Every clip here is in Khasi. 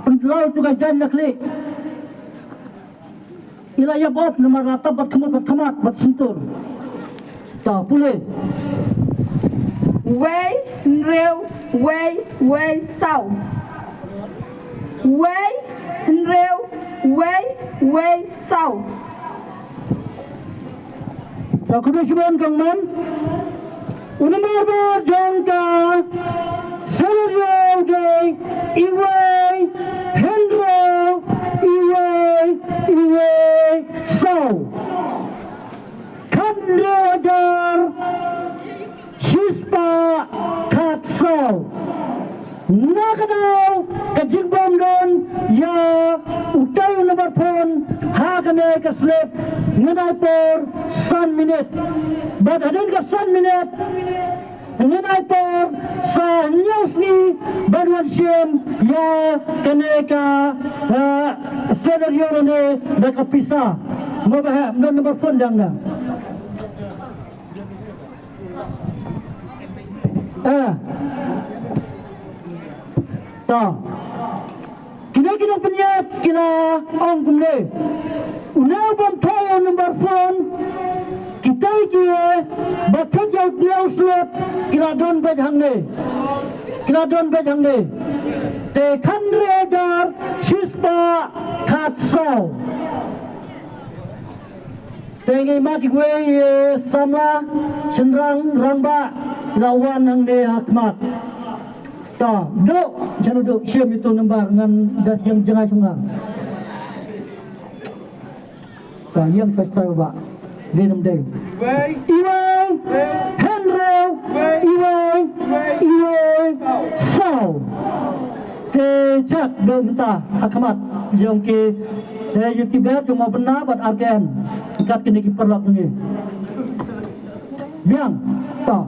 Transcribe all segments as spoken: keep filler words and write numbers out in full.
Pynlait tu ka jaiñ na khlieh. I la ïap op namar la tap bad khmat bad khmat bad shyntur. Ta pule. Wei, hynriew, wei, wei, saw. Wei, hynriew, wei, wei, saw. Ta khublei shibun kong man. U nambar ba jong ka Scenario u dei iwei, hynriew, iwei, iwei, saw. Khathynriew hajar shispah khatsaw. Na ka daw ka jingbym don ïa utai u nambar phone ha kane ka slip, ngan ai por san minit. Bad hadien ka san minit ngan ai por sa hynñiew sngi ban wan shim ïa kane ka, eh, Scenario ne da ka pisa. Mo ba ha, ym don nambar phone dang na. Ah. Ta. Kine ki nongpynïaid ki la ong kumne. Une u bym thoh ïa u number phone, kita ki ba thoh ïa une u slip ki la don beit hangne. Ki la don beit hangne. Te khathynriew hajar shispah khatsaw. Te ngi mad ïa kiwei, eh, samla, shynrang, rangbah, la wan hangne ha khmat. Ta, duh, jan duh, shim ïa uto u number ngan da jing jngai shuh nga. Ta, ïeng first time ba. Dei nam dei. Iwei. Iwei. Hynriew. Iwei. Iwei. Iwei. Saw. Saw. Te chak dei mynta ha khmat jong ki, eh, YouTuber jong Mawbynna bad R K N. Kat kine ki paralok ngi. Biang. Ta.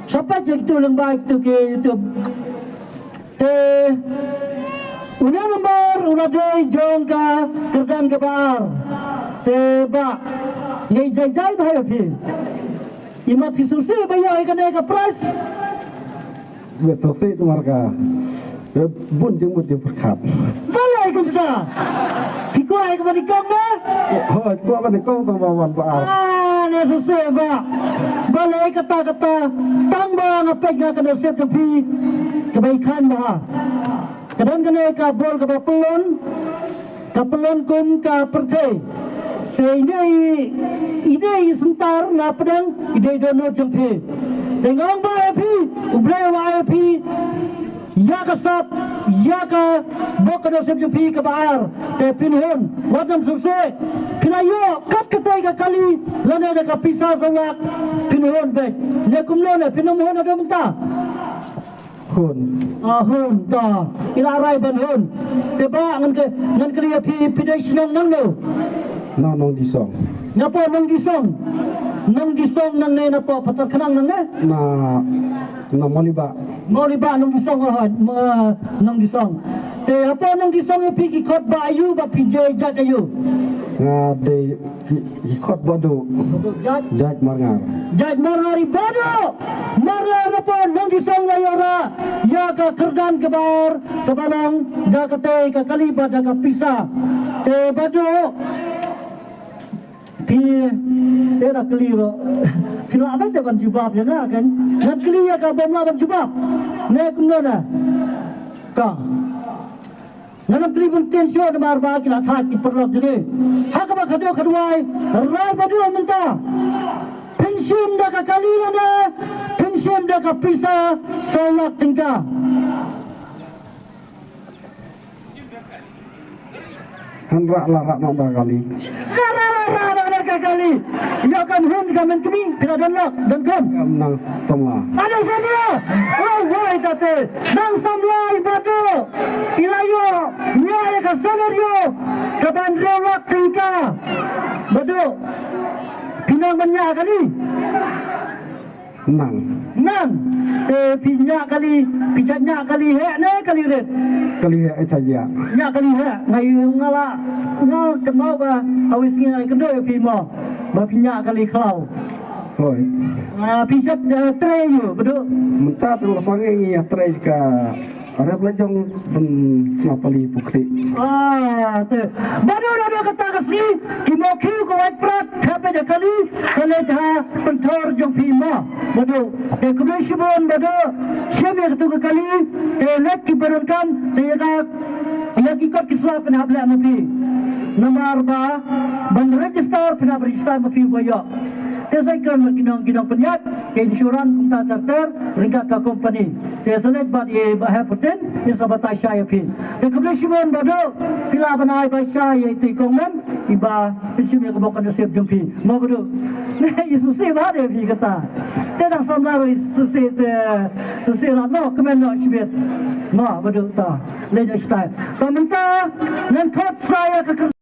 Sa peit ïa kitu lyngba kitu ki YouTube. Te une u number u la dei jong ka kyrdan kaba ar. Te ba ngi jai jai ba ïa phi. Imat phi sngewsih ba ïoh ïa kane ka prize. Bad sngewsih namar ka bun jingmut jingpyrkhat. Balei kumta? Phi kwah ïa kaba nyngkong ne? Hooid, kwah ba nyngkong tang ba wan ba ar. Ah, ne sngewsih ba. Balei kata kata tang ba nga peit nga ka nusip jong phi kaba i khan ba ha. Ka don kane ka bol kaba pyllun. Ka pyllun kum ka pyrthei. Te ine i, ine i syntar na pdeng i dei dohnud jong phi. Te nga ong ba ïa phi, U Blei u ai ïa phi ïa ka sap, ïa ka bok ka nusip jong phi kaba ar. Te phin hun, wat nym sngewsih. Phin ïoh kat katei ka kali lane da ka pisa saw lak, phin hun beit. Ne kumno ne, phin nym hun haduh mynta? Hun. Ah, hun, ta. I la rai ban hun. Te ba ngan kylli, ngan kylli ïa phi, phi dei shnong nangno? Na Nongdisong. Napoh Nongdisong. Nongdisong nangne napoh Patarkhnang nangne? Na, na Mawlibah. Mawlibah Nongdisong, oh, ma, Nongdisong. Te hapoh Nongdisong ïa phi ki khot ba aïu bad phi jait jait aïu? Nga dei ki, ki khot Baduh. Baduh jait? Jait Marngar. Jait Marngar i Baduh. Marngar napoh Nongdisong la ïoh rah ïa ka kyrdan kaba ar kaba long da katei ka kali bad da ka pisa. Te Baduh. Phi, te da kylli ruh. Phi lah beit ban jubab ïa nga kan. Ngan kylli ïa ka bym lah ban jubab. Ne kumno na? Ka. Ngan ym kylli bun ktien shuh namar ba ki la thait ki paralok jong ngi. Ha kaba khadduh khadwai, rai Baduh mynta. Phin shim da ka kali lane phin shim da ka pisa saw lak tyngka. Hynrei la rah noh da ka kali. Ka rah, la rah noh da ka kali. Ïa kam hun ka men kmie, phi la don lok, don kum. Kam nang samla. Nang samla. Oh, wai tate. Nang samla i Baduh. I la ïoh ñiah ïa ka Celerio kaban hynriew lak tyngka. Baduh. Phi nang ban ñiah kali. Nang. Nang. Te phi ñiah kali, phi shait ñiah kali heh ne kali rit? Kali heh, eh, shait ñiah. Ñiah kali heh, nga ïoh nga la, nga kynmaw ba ha kawei sngi nga kynduh ïa phi mo ba phi ñiah kali khlaw. Hooid. Ah, phi shait, eh, trei ïa u Baduh? Mynta tang la sangeh ngi ïa trei ka Rep la jong ban sngap pali pukti. Ah, te. Badu badu kata ka sngi, ki mawkhiew ka wait prat, hapdeng ka kali, ka leit ha pynthor jong phi mo. Badu, te khublei shibun badu, shim ïa katu ka kali, te leit ki baronkam, te ïa ka, ïa ki kot ki sla pynhap leh ma phi. Namar ba, ban register, pynhap register ma phi ba ïoh. Te sa kren bad ki nong, ki nongpynïaid, ka insurance kumta ter ter, ryngkat ka company. Te sa leit bad i Bah Heputin, i sa batai shai ïa phi. Te khublei shibun badu, phi lah ban ai bai shai ïa i Tei Kongman, iba pynshim ïa ka bok ka nasib jong phi. Mo badu. Ne, i sngewsih bha de phi kata. Te dang samla ruh i sngewsih te, sngewsih la no, kmen no shibit. Mo badu ta. Leit ïa shatai. Ta mynta, ngan khot sa ïa ka kyrteng